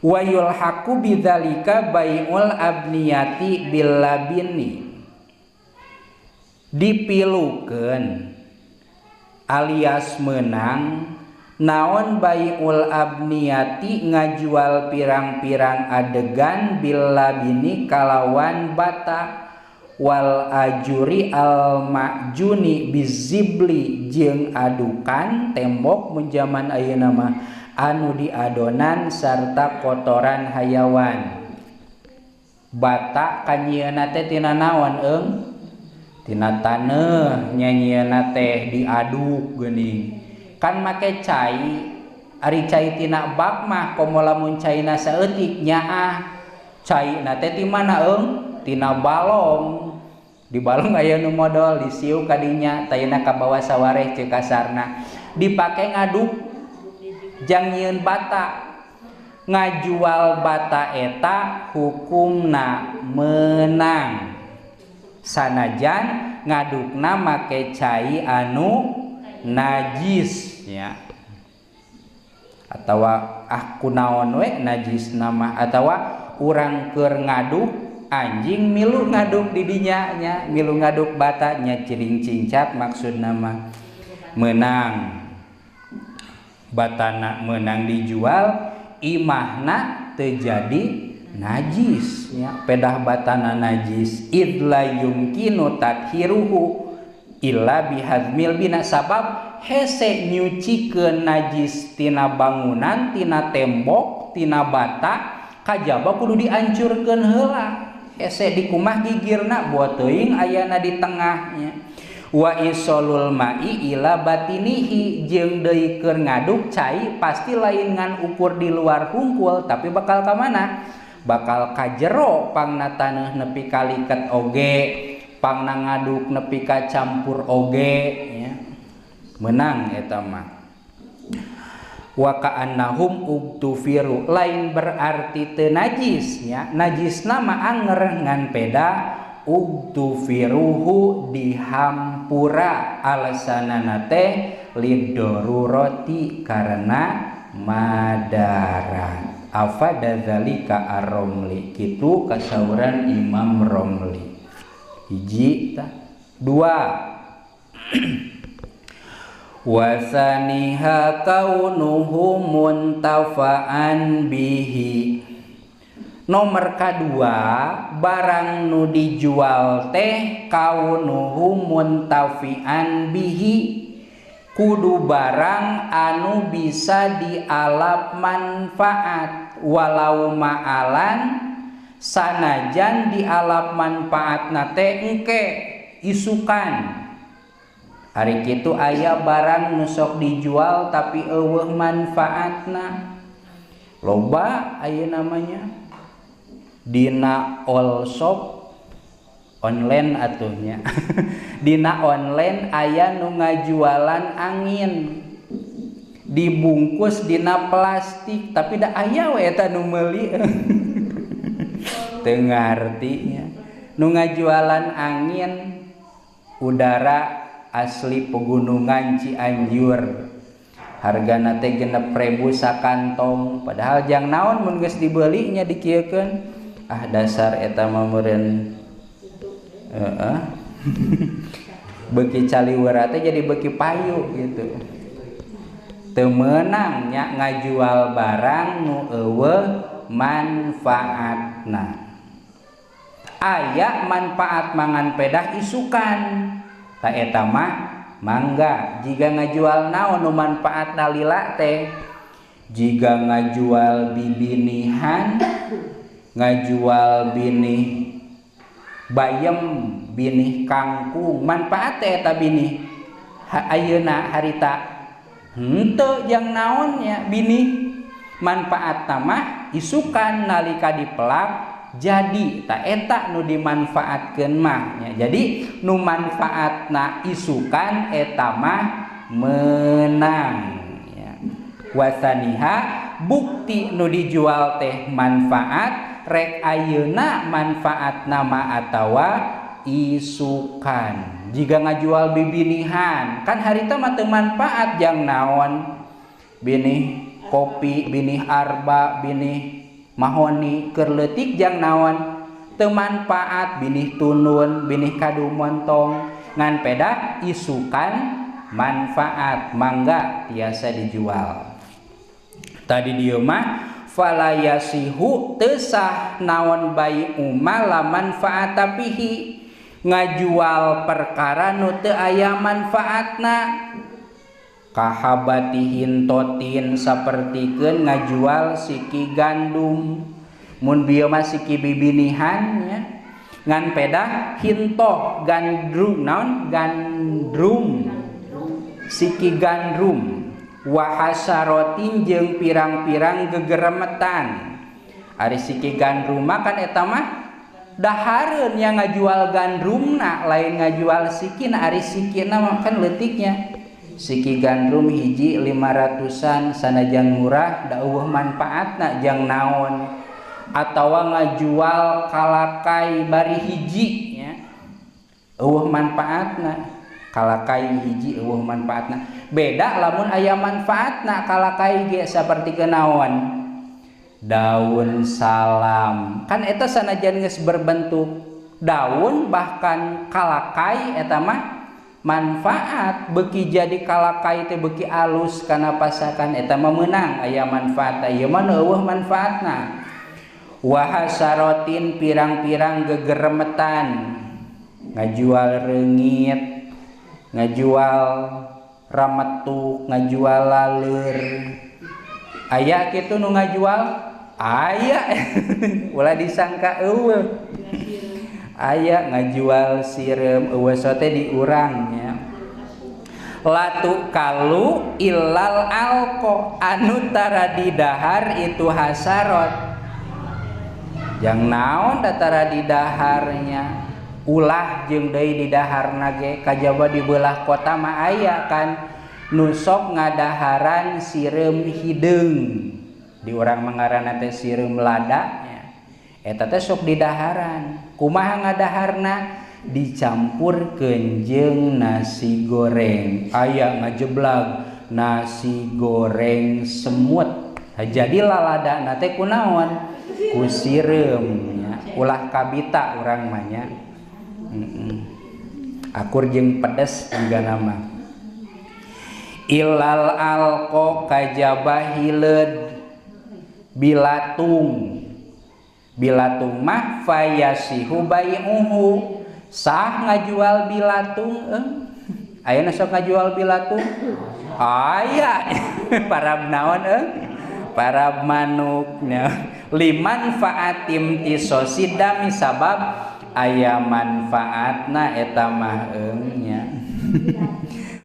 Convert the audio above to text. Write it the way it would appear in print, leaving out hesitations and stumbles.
Wa yulhaqu bidzalika bai'ul abniyati billabini, dipilukeun alias menang naon bai'ul abniyati ngajual pirang-pirang adegan billabini kalawan bata wal ajuri al ma'juni bizibli jeung adukan tembok mun jaman ayeuna mah anu diadonan sarta kotoran hayawan. Bata kanyieuna teh tina naon eung? Tina taneuh nyanyieuna teh diaduk geuning. Kan make cai, ari cai tina bak mah komo lamun caina saeutik nyaah. Caina teh ti mana eung? Tina balong. Di balong aya nu modol disiu ka dinya tayina kabawa sawareh ceuk kasarna. Dipake ngaduk jang nyieun bata. Ngajual bata eta hukumna meunang sanajan ngadukna make cai anu najis nya, atawa ah kunaon we najis nama, atawa urang keur ngaduk anjing milu ngaduk di dinya nya, milu ngaduk bata nya ciring cincat maksudna mah meunang. Batana meunang dijual, imahna teu jadi najis nya, pedah batana najis. Idla yumkinu tathiruhu illa bihadmil bina, sabab hese nyucikeun najis tina bangunan, tina tembok, tina bata, kajaba kudu diancurkeun heula. Hese dikumah gigirna buat teuing ayana di tengahnya. Wa isolul ma'i ila batinihi, jeung deui keur ngaduk cai pasti lain ngan ukur di luar hungkul, tapi bakal ka mana? Bakal ka jero pangna taneuh nepi ka liket oge, pangna ngaduk nepi ka campur oge nya. Menang eta mah. Wa ka'annahum ugtufiru, lain berarti teu najis nya, najisna mah anger ngan peda ugtufiruhu dihampura, alasanana teh lidorurati karena madarat. Afada zalika ar-Romli, kitu kasauran Imam Romli. Hiji tah, dua. Wasaniha kaunuhu muntafa'an bihi. Nomor kedua, barang nu dijual teh kaunuhu muntafi'an bihi, kudu barang anu bisa dialap manfaat walau ma'alan sanajan dialap manfaatna teh engke isukan. Ari kitu aya barang nu sok dijual tapi eueuh manfaatna. Loba aya namanya dina all shop online atuhnya. Dina online aya nu ngajualan angin dibungkus dina plastik, tapi da aya we eta nu meuli. Teu ngarti nya. Nu ngajualan angin udara asli pegunungan Cianjur, hargana teh 6.000 sakantong, padahal jang naon mun geus dibeli nya dikieukeun. Ah dasar eta mah meureun heeh. Beuki caliwera teh jadi beuki payu gitu. Teu meunang nya ngajual barang nu eueuh manfaatna. Aya manfaat mangan pedah isukan, ta eta mah mangga. Jiga ngajual naon nu manfaatna lila teh, jiga ngajual bibinihan, ngajual binih bayem, binih kangkung, manfaat teh eta binih ayeuna harita henteu jang naonnya binih, manfaatna mah isukan nalika dipelak jadi ta eta nu dimanfaatkeun mah nya. Jadi nu manfaatna isukan eta mah menang ya. Wasaniha bukti nu dijual teh manfaat rek ayeuna manfaatna mah atawa isukan. Jika ngajual bibinihan kan harita mah teu manfaat jang naon, binih kopi, binih arba, binih Mahoni keur leutik jang naon? Teu manfaat binih tunun, binih kadu montong, ngan pedah isukan manfaat mangga tiasa dijual. Tadi dieu mah fala yasihu teu sah naon bai'u ma la manfaata fihi, ngajual perkara nu teu aya manfaatna. Kahabatihin totin sapertikeun ngajual siki gandum, mun bieu mah siki bibinihan nya, ngan pedah hintoh gandrum naon gandrum siki gandrum wa hasarotin jeung pirang-pirang gegeremetan. Ari siki gandrum mah kan eta mah dahareun yang ngajual gandrumna lain ngajual sikina. Ari sikina mah kan leutiknya. Siki gandrum hiji 500-an sanajan murah da eueuh manfaatna jang naon. Atawa ngajual kalakai bari hiji nya eueuh manfaatna, kalakai hiji eueuh manfaatna. Beda lamun aya manfaatna kalakai ge saperti naon daun salam kan eta sanajan geus berbentuk daun bahkan kalakai eta mah manfaat, beuki jadi kalakai teh beuki alus kana pasakan eta mah meunang aya manfaatna. Ieu mah eueuh manfaatna. Wa hasarotin pirang-pirang gegeremetan, ngajual reungit, ngajual rametuk, ngajual laleur. Aya kitu nu ngajual? Aya. Ulah disangka eueuh. Aya ngajual sireum eueuh sote di urang nya. Latu kalu ilal alko anu tara didahar itu hasarot. Jang naon da tara didaharnya? Ulah jeung deui didaharna ge kajaba di beulah kota mah aya kan nu sok ngadaharan sireum hideung. Di urang mah ngaranna teh sireum lada nya. Eta teh sok didaharan. Kumaha ngadaharna? Dicampurkeun jeung nasi goreng. Aya ngajeblag nasi goreng semut. Jadi laladana teh kunaon? Ku sireum nya. Ulah kabita urang mah nya. Akur jeung pedes juga nama. Ilal alqo kajaba hileud bilatung. Bilatung mah fayasihu bai'uhu, sah ngajual bilatung ayeuna sok ngajual bilatung aya. Parab naon parab manuknya liman faatim tisosidami sabab aya manfaatna eta mah nya.